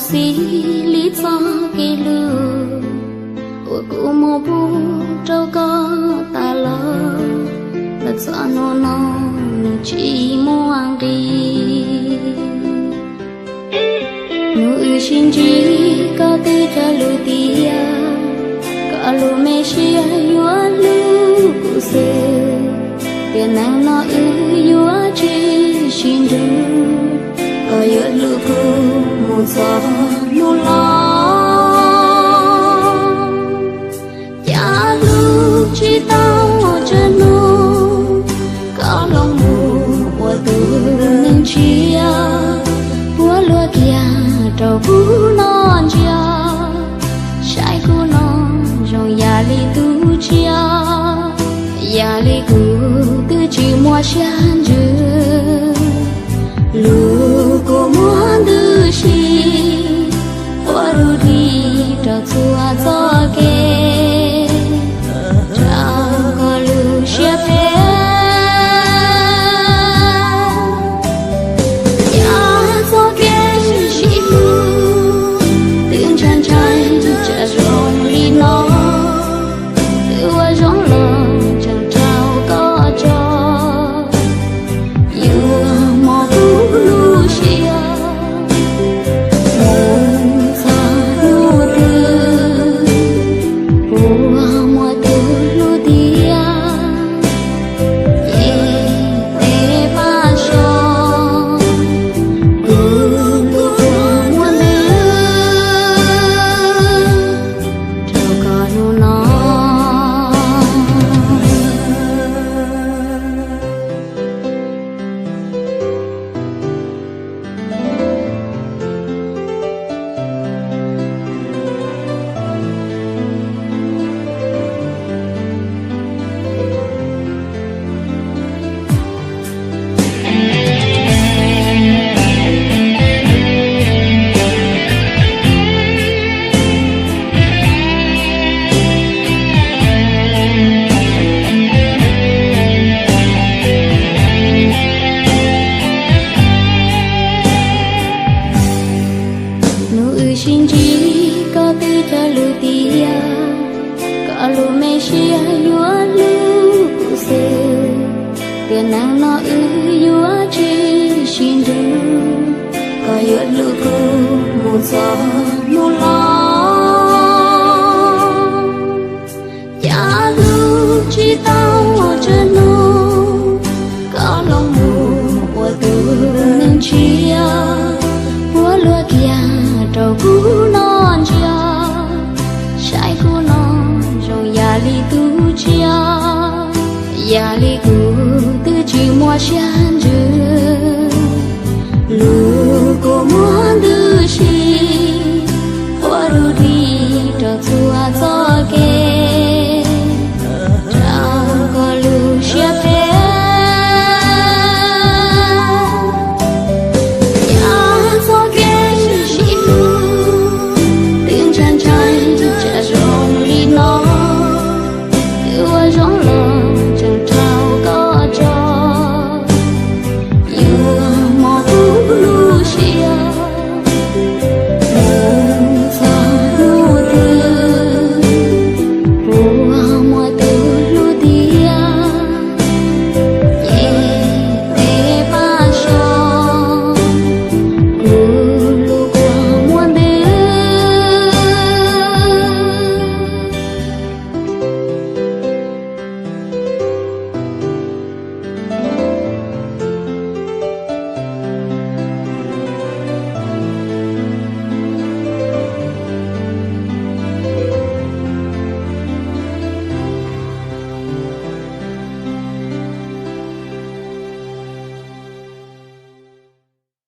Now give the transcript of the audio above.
Txij li txoj kev hlub uas kuv muab pub rau koj tas los, los txog hnub no nws tsis muaj nqis. Hnub wb sib ntsib koj twb cog lus tias koj lub me siab yuav hlub kuv xwb, tiam neej no wb yuav tsis sib nrug, koj yuav hlub kuv mus txog hnub los. Cas hlub tsis tau tsawg hnub, koj los mus ua tus neeg tshiab, puab luag kiag rau kuv noj ntsia, saib kuv no zoo yam li tus tshiab, yam li kuv twb tsis muaj siab ntsws. Lus kuv muab ntws si, ua lub ris rau txhua txoj kev, rau koj lub siab phem. Yog txoj kev sib hlub twb ntshai ntshai tsam zoo li no, twb ua zoo los tseem raug koj tso. Yuav muab kuv lub siab mus txog hnub twg, puas muaj tus hlub tiag, ces peb pab so. Kuv lub kua muag ntws rau koj hnub no. Hnub wb sib ntsib koj twb cog lus tias koj lub me siab yuav hlub kuv xwb, tiam neej no wb yuav tsis sib nrug, koj yuav hlub kuv mus txog hnub los. Cas hlub tsis tau tsawg hnub, koj los mus ua tus neeg tshiab, puab luag kiag rau kuv noj ntsia, saib kuv no zoo yam li tus tshiab, yam li kuv twb tsis muaj siab